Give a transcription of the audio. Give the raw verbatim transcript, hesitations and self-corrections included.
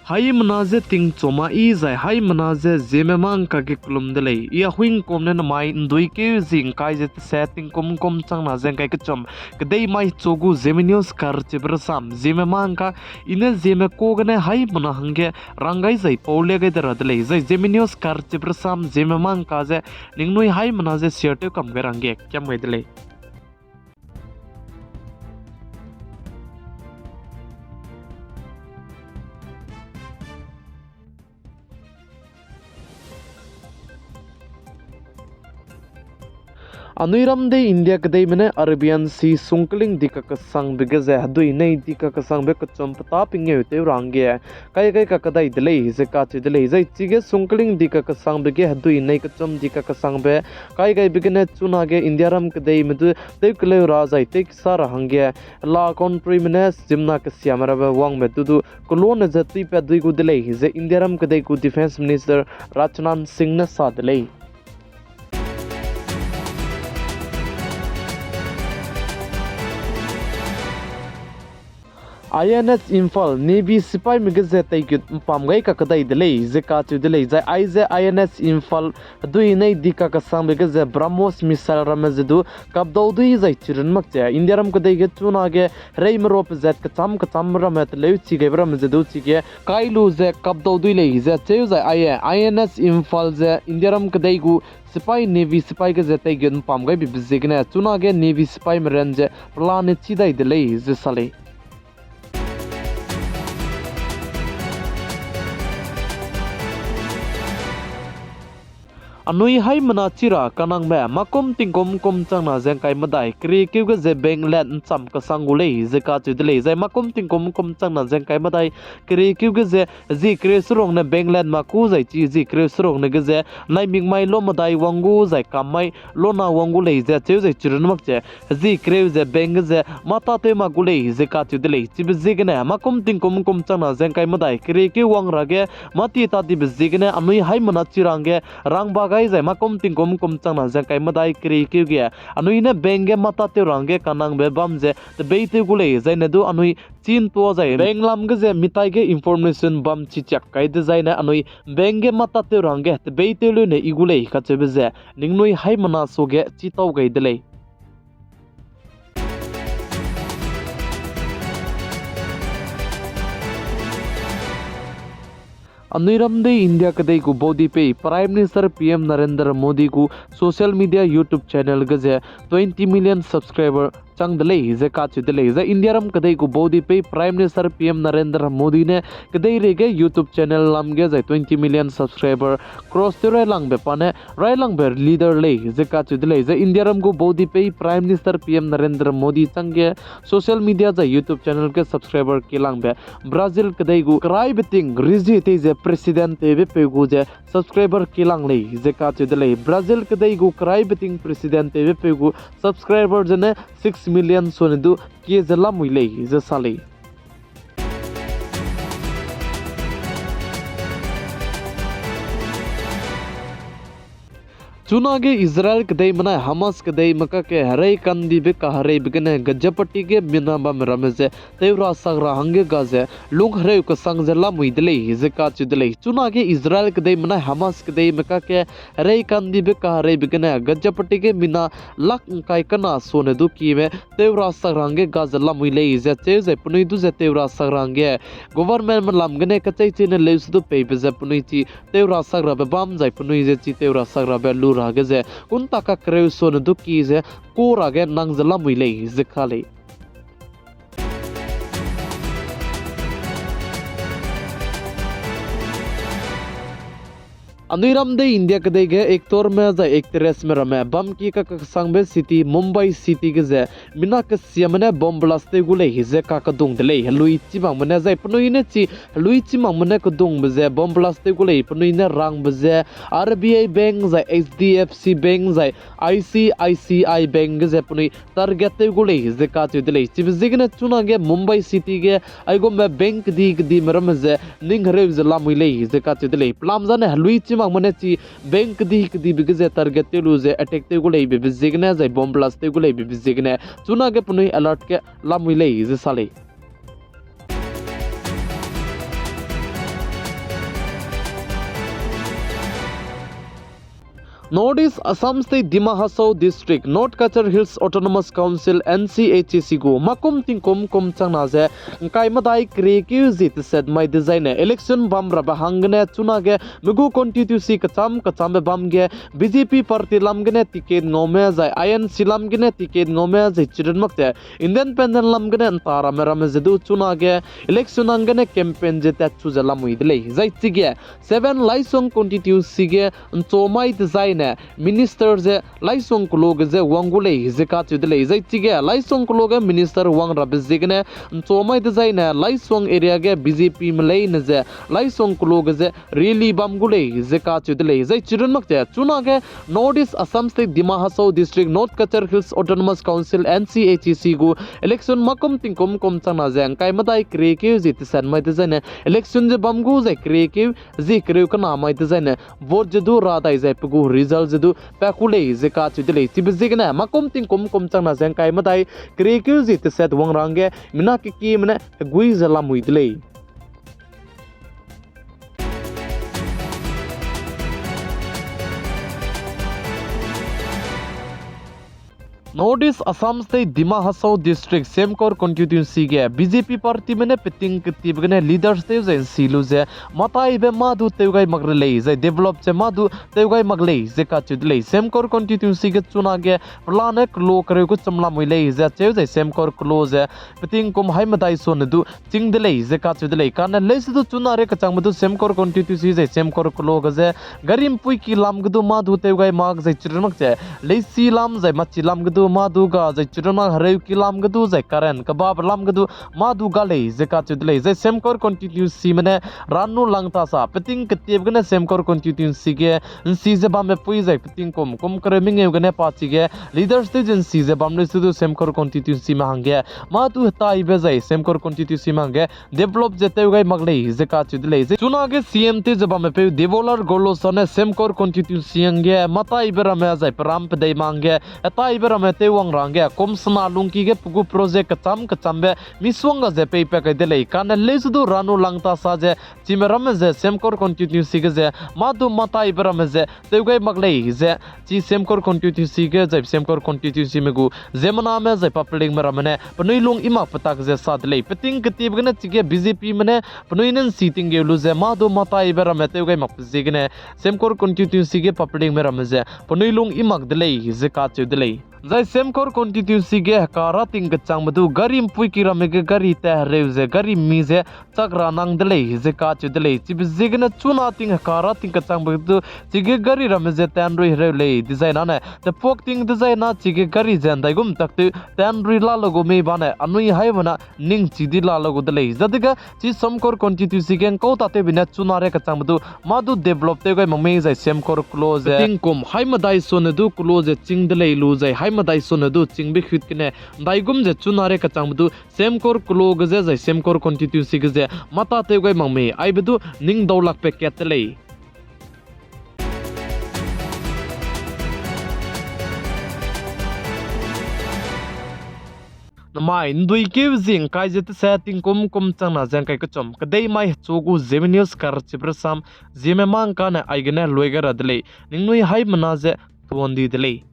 Haimena je tingchoma i zai haimena je Zeme mangka ge kelum de lei. I Ahuingkum ne namai ’nduikeu zi ’ngkai ze tese tingkum kum changna ze ’ngkai kechum, kedei mai chu gu Zeme News karchibe rasam, Zeme mangka, i ne Zeme ka gene haimena hangge rang gai zai pau le gai de ra de lei. Zai Zeme News karchibe rasam, Zeme mangka ze ningnui haimena je share tew kam gai ra hangge kiam gai de lei. Anui ram dei India kedeime ne Arabian Sea sungkling dika kesangbe ge ze hedui nei dika kesangbe kechum petâ pengeu tew ra hangge kai gai kakadai de lei ze kacheu de lei. Zai chige sungkling dika kesangbe ge hedui nei kechum dika kesangbe kai gaibe gene chunage India ram kedeime du tew keleu ra zai tew kesa ra hangge hela countryme ne ziemmena kesiame rabe wangbe du du kelone ze tuipat dui gu de lei ze India ram kedei gu Defence Minister Rajnath Singh ne sa de lei. I N S Imphal Navy sipaime ge ze teigut ’mpam gai kakadai de lei ze kacheu de lei. Zai aize I N S Imphal hedui nei dika kesangbe ge ze BrahMos missile ramme ze du kapdau dui zai chirun mak ze India ram kedei ge chunage hereime ro pezat kecham kecham ramme teleu chi gaibe ramme ze du chige kai lu ze kapdau dui lei ze cheu zai aie I N S Imphal ze India ram kedei gu sipai Navy sipai ge ze teigut ’mpam gaibe ziegene chunage Navy sipaime ran ze pelane chî dai de lei ze sa lei. Anui haimena chi ra kanangbe makum tingkum kum changna ze ’ngkai medai keriekeu ge ze bank let ’ncham kesang gu lei ze kacheu de lei. Zai makum tingkum kum changna ze ’ngkai medai keriekeu ge ze zi kereu seruk ne bank let ma ku zai chi zi kereu seruk ne ge ze naimik mai lo medai wang gu zai kam mai lona wang gu lei ze cheu zai chirun mak ze zi kereu ze bank ge ze mâ tâtew ma gu lei ze kacheu de lei. Chibe ziegene makum tingkum kum changna ze ’ngkai medai keriekeu wang ra ge mâ ti tâ dibe ziegene anui haimena chi ra hangge rangba gai zai makum tingkum kum changna ze ’ngkai medai keriekeu ge anui ne bank ge mâ tâtew ra hangge kanangbe bam ze tebeitew gu lei. Zaine du anui chî ’ntua zai bank lam ge ze mitai ge information bam chichiak kai dezaine anui bank ge mâ tâtew ra hangge tebeitew leu ne i gu lei kacheube ze ningnui haimena suage chî tau gai de lei. Anui ram dei India kedei gu baudipei Prime Minister P M Narendra Modi gu social media YouTube channel ge ze twenty million subscriber chang de lei ze kacheu de lei. Zai India ram kedei gu baudipei Prime Minister P M Narendra Modi ne kedeireige YouTube channel lam ge zai twenty million subscriber cross tew railangbe pa ne railangbe leader lei ze kacheu de lei. Zai India ram gu baudipei Prime Minister P M Narendra Modi changge social media zai YouTube channel ge subscriber kelangbe Brazil kedei gu keraibe ting rezie tei ze president tewbe peu gu ze subscriber kelang lei ze kacheu de lei. Brazil kedei gu keraibe ting president tewbe peu gu subscriber zene six million sone du kie ze lamui lei ze sa lei. Chunage Israel kedei menai Hamas kedeime kakge herei kandibe kahereibe gene Gaza Patti ge mina bamme ramme ze tew ra sak ra hangge ga ze lung hereu kesang ze lamui de lei ze kacheu de lei. Chunage Israel kedei menai Hamas kedeime kakge herei kandibe kahereibe gene Gaza Patti ge mina lak ’ngkai kena sone du kime tew ra sak ra hangge ga ze lamui lei ze cheu zai penui du ze tew ra sak ra hangge governmentme lam gene kecheicheine leuse du peibe ze penui chi tew ra sak rabe bam zai penui ze chi tew ra sak rabe lu ra hangge ze kunta kakereu sone du ki ze ku ra ge nang ze lamui lei ze ka lei. Anui ram dei India kedei ge actorme zai actressme ramme bam ki kakesangbe city Mumbai City ge ze mina kesiame ne bomb blast tew gu lei ze kakedung de lei. Helui chî makme ne zai penui ne chi helui chî makme ne kedungbe ze bomb blast tew gu lei penui ne rangbe ze R B I Bank zai H D F C Bank zai I C I C I Bank ge ze penui target tew gu lei ze kacheu de lei. Chibe ziegene chunage Mumbai City ge aigumbe bank kedi kedime ramme ze ning hereu ze lamui lei ze kacheu de lei. Pelam zane helui chî makme ne chi bank kedi kedibe ge ze target tew lu ze attack tew gu lei bebe ziegene zai bomb blast tew gu lei bebe ziegene chunage penui alert ge lamui lei ze sa lei. North East Assam State Dima Hasao District, North Cachar Hills Autonomous Council, N C H A C gu makum tingkum kum changna ze ngkai medai keriekeu zie teset mai dezaine election bam rabe hanggene chunage me gu constituency kecham kechambe bam ge B J P party lam gene ticket ngaume zai I N C lam gene ticket ngaume zai chirun mak ze independent lam gene nta ramme ramme ze du chunage election hanggene campaign ze tatchu ze lamui de lei. Zai chige seven Laisong constituency ge nchau mai dezaine minister ze Laisong keloa ge ze wang gu lei ze kacheu de lei. Zai chige Laisong keloa ge minister wang rabe ziegene nchau mai dezaine Laisong area ge B J P me leine ze Laisong keloa ge ze rally bam gu lei ze kacheu de lei. Zai chirun mak ze chunage North East Assam State Dima Hasao District, North Cachar Hills Autonomous Council, N C H A C gu election makum tingkum kum changna ze ngkai medai keriekeu zie teset mai dezaine election ze bam gu zai keriekeu zie kereu kena mai dezaine vote ze du ra dai zai pe gu result ze du pa ku lei ze kacheu de lei. Chibe ziegene makum tingkum kum changna ze ngkai medai keriekeu zie teset wang ra hangge mina kekieme ne hegui ze lamui de lei. North East Assam State Dima Hasao District Semkhor constituency ge B J P partyme ne peting ketiebe gene leaders tew zai nsi lu ze mataibe mâ du tew gai mak re lei zai develop ze mâ du tew gai mak lei ze kacheu de lei. Semkhor constituency ge chunage pelane keloa kereu kechum lamui lei ze cheu zai Semkhor keloa ze peting kum hai medai sone du chîng de lei ze kacheu de lei. Kane leuse du chuna rei kechangbe du Semkhor constituency zai Semkhor keloa ge ze gari mpuiki lam ge du mâ du tew gai mak zai chirun mak ze leisi lam zai machi lam ge du mâ du ga zai chirun mak hereuki lam ge du zai current kebabe lam ge du mâ du ga lei ze kacheu de lei. Zai Semkhor constituencyme ne Ranu Langthasa peting ketiebe gene Semkhor constituency ge nsi ze bambe pui zai peting kum kum kereu mengeu gene pa chige leaders tew ze nsi ze bam leuse du Semkhor constituencyme hangge mâ du hetaibe zai Semkhor constituencyme hangge develop ze tew gai mak lei ze kacheu de lei. Zai chunage C M tew ze bamme peu Debolal Gorlosa ne Semkhor constituency hangge mataibe ramme zai peram pedei ma hangge hetaibe ramme tew wang ra hangge kum sena lungki ge pe gu project kecham kechambe misongga ze peipat kai de lei. Kane leuse du Ranu Langthasa ze chime ramme ze Semkhor constituency ge ze mâ du mataibe ramme ze tew gai mak lei ze chi Semkhor constituency ge zai Semkhor constituencyme gu ziemmename zai publicme ramme ne penui lung i mak petak ze sa de lei. Peting ketiebe gene chige B J Pme ne penui ne nsi tinggeu lu ze mâ du mataibe ramme tew gai makbe ziegene Semkhor constituency ge publicme ramme ze penui lung i mak de lei ze kacheu de lei. Zai Semkhor constituency ge heka ra ting kechangbe du gari mpuiki ramme ge gari tat hereu ze gari mi ze chak ra nang de lei ze kacheu de lei. Chibe ziegene chuna ting heka ra ting kechangbe du chige gari ramme ze tanrui hereu lei dezai nane tepuak ting dezai na chige gari ze ndaigum tak tew tanrui la le gu mei bane anui haimena ningchi di la le gu de lei. Zadege chi Semkhor constituency ge nkau tatewbe ne chuna rei kechangbe du mâ du develop tew gai mak mei zai Semkhor keloa ze tingkum hai medai sone du keloa ze chîng de lei lu zai hai medai sone du chîngbe hut gene ndaigum ze chuna rei kechangbe du Semkhor keloa ge ze zai Semkhor constituency ge ze mata tew gai mak mei aibe du ning daulakbe kat de lei. Namai nduikeu zie ngkai ze tese tingkum kum changna ze ngkai kechum kedei mai hechu gu Zeme News karchibe rasam ziemme mangkane aigene lui gai ra de lei. Ningnui haimena ze tuan di de lei.